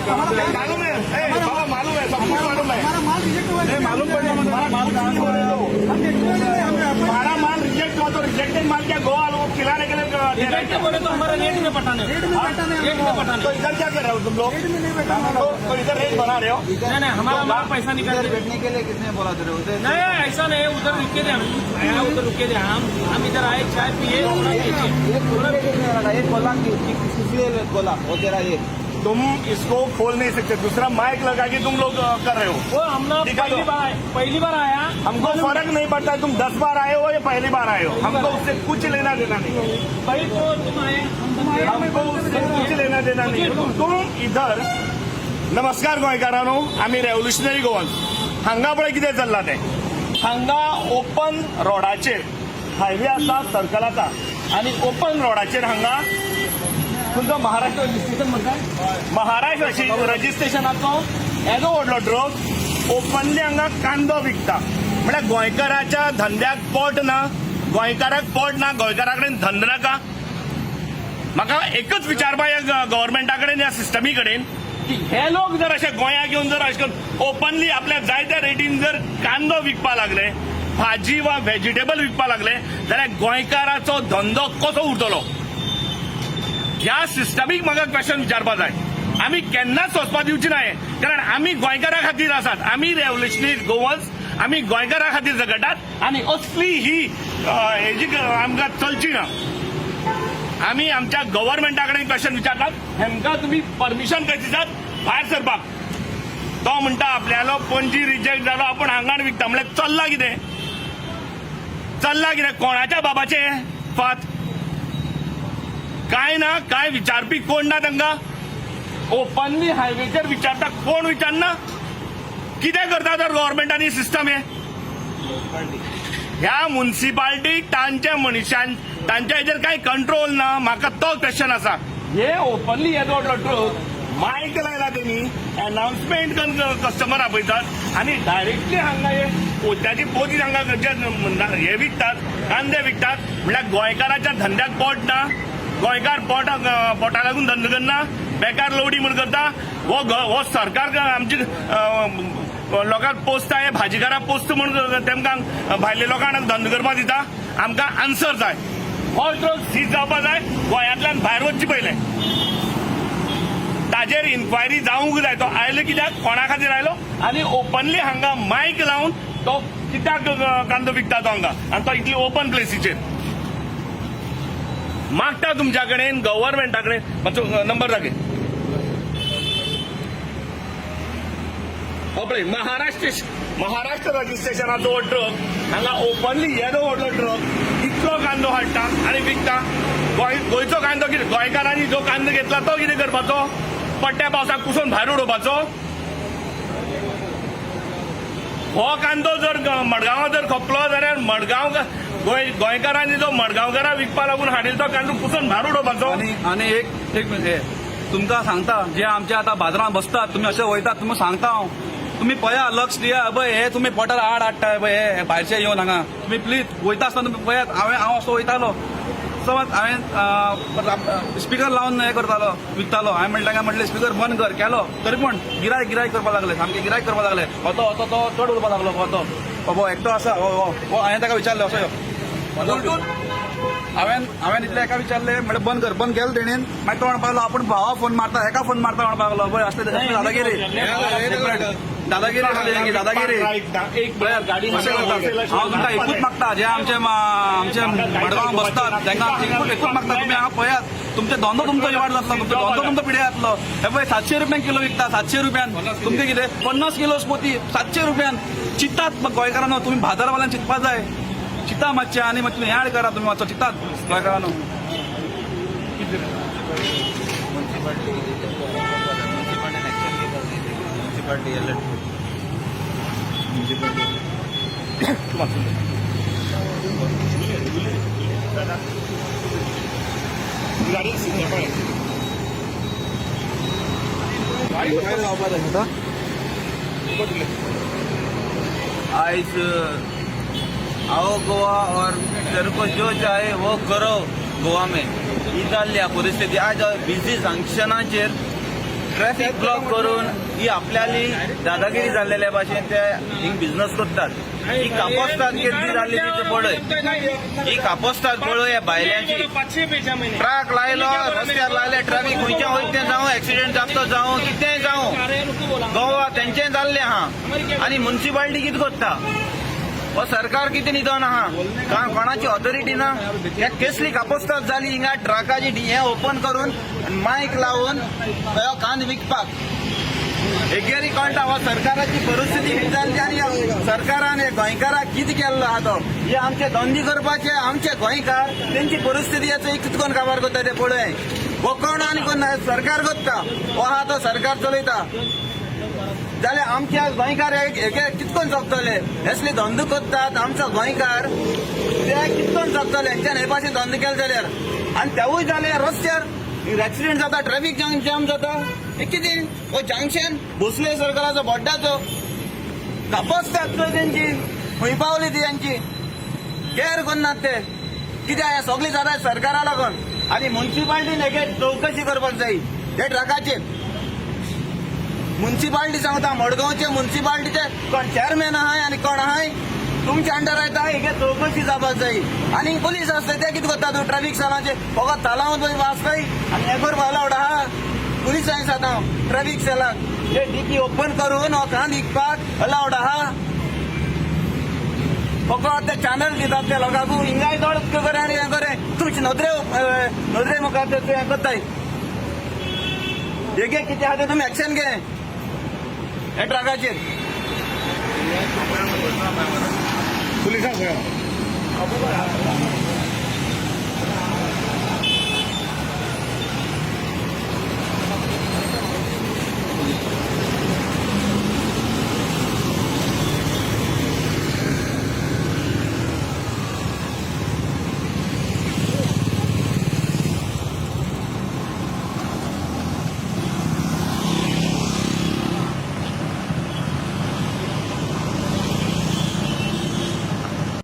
मालूम है ए, बाबा, मालूम है, सब कुछ मालूम है। हमारा माल रिजेक्ट हुआ है। मालूम पड़ गया। माल कहाँ से हम देखते हैं, हमें हमारा माल रिजेक्ट हुआ तो रिजेक्टेड माल क्या गोवा लोगों को खिलाने के लिए दे रहे रिजेक्ट हैं? बोले तो हमारा रेट में पटाने। रेट में बैठा नहीं। रेट में पटाने। तो इधर क्या कर रहे हो तुम लोग? रेट में नहीं बैठा। तो इधर रेट बना रहे हो? नहीं नहीं, हमारा माल पैसा निकाल इधर दे। बैठने के लिए किसने बोला तेरे उधर? नहीं, ऐसा नहीं, उधर रुके थे हम, आया उधर रुके थे हम। हम इधर आए, चाय पिए, थोड़ा बेचे। एक बोला किसने लगा? एक बोला कि किस लिए बोला वो तेरा एक तुम इसको खोल नहीं सकते, दूसरा माइक लगा के तुम लोग कर रहे हो। वो हम ना दिखा दो। पहली बार आए, पहली बार आया। हमको फर्क नहीं पड़ता तुम 10 बार आए हो या पहली बार आए हो, हमको उससे कुछ लेना देना नहीं है। भाई, तो तुम आए, हम आए। हमको उससे कुछ लेना देना नहीं है। तुम इधर। नमस्कार गोंयकारांनो, आमी रेव्होल्युशनरी गोवन्स। हांगा पळय कितें चल्लां तें। हांगा ओपन रोडाचेर, हायवे आसा, सर्कल आसा आनी ओपन रोडाचेर हांगा खंयचो महाराष्ट्र रजिस्ट्रेशन म्हणटा, महाराष्ट्र रजिस्ट्रेशनाचो येदो व्हडलो ट्रक ओपनली हांगा कांदो विकता। म्हळ्यार गोंयकाराच्या धंद्याक पोट ना, गोंयकाराक पोट ना, गोंयकारा कडेन धंदो नाका। म्हाका एकच विचारपा ह्या गव्हर्मेंटा कडेन, ह्या सिस्टमी कडेन की हे लोक जर अशे गोंयाक येवन जर अशें करून ओपनली आपल्या जाय त्या रेटीन जर कांदो विकपा लागले, भाजी वा व्हेजिटेबल विकपा लागले जाल्यार गोंयकाराचो धंदो कसो उरतलो? ह्या सिस्टमीक म्हाका क्वेश्चन विचारपा जाय। आमी केन्नाच सोंसपा दिवची ना हें, कारण आमी गोंयकारा खातीर आसात। आमी रेव्होल्युशनरी गोवन्स, आमी गोंयकारा खातीर झगडटात आनी असली ही हेजी आमकां चलची ना। आमी आमच्या गव्हर्मेंटा कडेन क्वेश्चन विचारतात, हेमकां तुमी परमिशन कशी दितात भायर सरपाक? तो म्हणटा आपल्यालो पणजी रिजेक्ट जालो, आपूण हांगान विकता। म्हणल्यार चल्ला कितें? चल्ला कितें? कोणाच्या बाबाचें फात? काय ना काय विचारपी कोण ना तांकां। ओपनली हायवेचेर विचारता, कोण विचारना? कितें करता तर गव्हर्मेंटानी सिस्टम हे? ह्या मुन्सिपाल्टीक तांच्या मनशान तांच्या हेजेर कांय कंट्रोल ना? म्हाका तो क्वेश्चन आसा। हे ओपनली येदो व्हडलो ट्रक, मायक लायला तेणी, अनाउन्समेंट करून कस्टमर आपयतात आनी डायरेक्टली हांगा हे पोत्याची पोती हांगा जे हे विकतात, कांदे विकतात। म्हळ्यार गोंयकाराच्या धंद्याक पोट ना, गोंयकार पोटाक पोटा लागून धंदो करना, बेकार लवडी म्हूण करता। हो सरकार आमची लोकांक पोसता, हे भाजीकाराक पोसता म्हूण तेमकां भायल्या लोकांक धंदो करपाक दिता। आमकां आन्सर जाय। हो ट्रक सीज जावपा जाय, गोंयांतल्यान भायर वचचे पयलें। ताजेर इन्क्वायरी जावंक जाय, तो आयलो कित्याक, कोणा खातीर आयलो आनी ओपनली हांगा मायक लावन तो कित्याक कांदो विकता तो हांगा आनी तो इतली ओपन प्लेसीचेर। मागता तुमच्या कडेन, गव्हर्मेंटा कडेन। मातसो नंबर दाखय। हो पळय, महाराष्ट्र महाराष्ट्र रजिस्ट्रेशनाचो हो ट्रक हांगा ओपनली येदो व्हडलो ट्रक इतलो कांदो हाडटा आनी विकता। गोंय गोंयचो कांदो कितें? गोंयकारांनी जो कांदो घेतला तो कितें करपाचो? पट्ट्या पावसाक कुसोवन भायर उडोवपाचो? हो कांदो जर मडगांवां जर खपलो जाल्यार मडगांव गोंय गोंयकारांनी जो मडगांवकारां विकपा लागून हाडिल्लो तो कांदो कुसोवन भायर उडोवपाचो? आणि आणि एक एक मिनिट, हे तुमकां सांगता, जे आमचे आतां बाजारांत बसतात, तुमी अशे वयतात, तुमी सांगता हांव, तुमी पळया, लक्ष दिया। पळय, हे तुमी पोटार आड हाडटा पळय, हे भायरचे येवन हांगा। तुमी प्लीज वयता आसतना तुमी पळयात। हांव असो वयतालो, समज हांवें स्पिकर लावन हें करतालो, विकतालो। हांवें म्हणलें काय म्हटलें, स्पिकर बंद कर। केलो तरी पूण गिरायक गिरायक करपाक लागले, सामकें गिरायक करपाक लागले। होतो होतो तो चड उलोवपाक लागलो। होतो हो एकटो आसा, हो हो हो। हांवें ताका विचारलें, असो यो। हांवें इतलें एका विचारलें, म्हणलें बंद कर। बंद केलें तेणेन। मागीर तो म्हणपाक लागलो, आपूण भावा फोन मारता, हेका फोन मारता म्हणपाक लागलो। पळय, असले असले दादागिरी, दादागिरी असली हेंगी, दादागिरी। एक गाडी अशें करतात। हांव तुमकां एकूच मागता, जे आमचे मडगांव बसतात तांकां एकूच एकूच मागता, तुमी हांगा पळयात, तुमचे धंदो तुमचो इबाड जातलो, तुमचो धंदो तुमचो पिड्यार जातलो। हे पळय, 700 रुपयांक किलो विकता, 700 रुपयान। तुमचें कितें 50 किलो पोती 700 रुपयान। चिंतात गोंयकारांनो, तुमी बाजारवाल्यान चिंतपा जाय। चिंता मातशें आनी मातशें हें हाड करा तुमी, मातसो चिंतात गोंयकारांनो। Municipality municipality. गाडी पळय। जावपा। आज आओ गोवा और तेरे को जो चाहे वो करो गोवा में। ही जाल्ली परिस्थिती आज बिजी जंक्शनाचेर। ट्रॅफिक ब्लॉक करून ही आपल्याली दादागिरी जाल्लेल्या भाशेन ते हिंग बिझनस करतात. ही कापस्ताद केली जाल्ली ती पळय, ही कापस्ताद पळय ह्या भायल्यांची. 500 भेजा मैंने. ट्रक लायलो रस्त्यार लायले, ट्रॅफिक खंयच्या वयता तें जावं, एक्सिडेंट जाता जावं, कितेंय जावं, बोला. गोवा तेंचें जाल्लें आहा. आनी मुन्सिपालिटी कितें करता? हो सरकार कितें न्हिदोन आहा? कोणाची ऑथॉरिटी ना. हे केसली कापस्ताद जाली हिंगा ट्रकाची, हें ओपन करून मायक लावन हो कांद विकपाक हेगेरी कळटा हो सरकाराची परिस्थिती ही जाली. आनी सरकारान हे गोंयकाराक कितें केल्लो आहा तो, हे आमचे धंदे करपाचे आमचे गोंयकार तेंची परिस्थिती याचो कितें करून काबार करता ते पळय. हो कोण आनी कोण सरकार करता, हो आहा तो सरकार चलयता जाल्यार आमच्या गोंयकार हे कितकोन जगतले? असले धंदो करतात आमचो गोंयकार, ते कितकोन जगतले हेंच्यान हे भाशेन धंदो केले जाल्यार? आनी तेवूय जाले रस्त्यार एक्सिडेंट जाता, ट्रॅफिक जाम जाता. हे कितें हो जंक्शन भोसले सरकाराचो बोड्डाचो कापस्तात चोय तेंची खंय पावली ती, तेंची केअर करनात ते. कित्याक हें सगळें जाता सरकारा लागून. आनी मुन्सिपाल्टीन हेगे चवकशी करपाक जाय हे ट्रकाचेर. मुन्सिपाल्टी सांगता, मडगांवचे मुन्सिपाल्टीचे कोण चेअरमॅन आहाय आनी कोण आहाय तुमच्या अंडर येता, हेगे चवकशी जावपाक जाय. आनी पुलीस आसता ते कितें करता? तूं ट्रॅफिक सेलाचे फकत तालावून वाचताय आनी हें करपाक अलावड आहा पुलिसांक सांगता, ट्रॅफिक सेलाक हे डिकी ओपन करून हो कांद विकपाक अलावड आहा? फकत ते चॅनल दितात ते लोकांक, हिंगाय दोळ करे आनी हें करे तुमचे नदरे नदरे मुखार ते हें करताय. हेगे कितें आहा तें तुमी एक्शन घे हे ट्रकाचेर. पुलिसांक.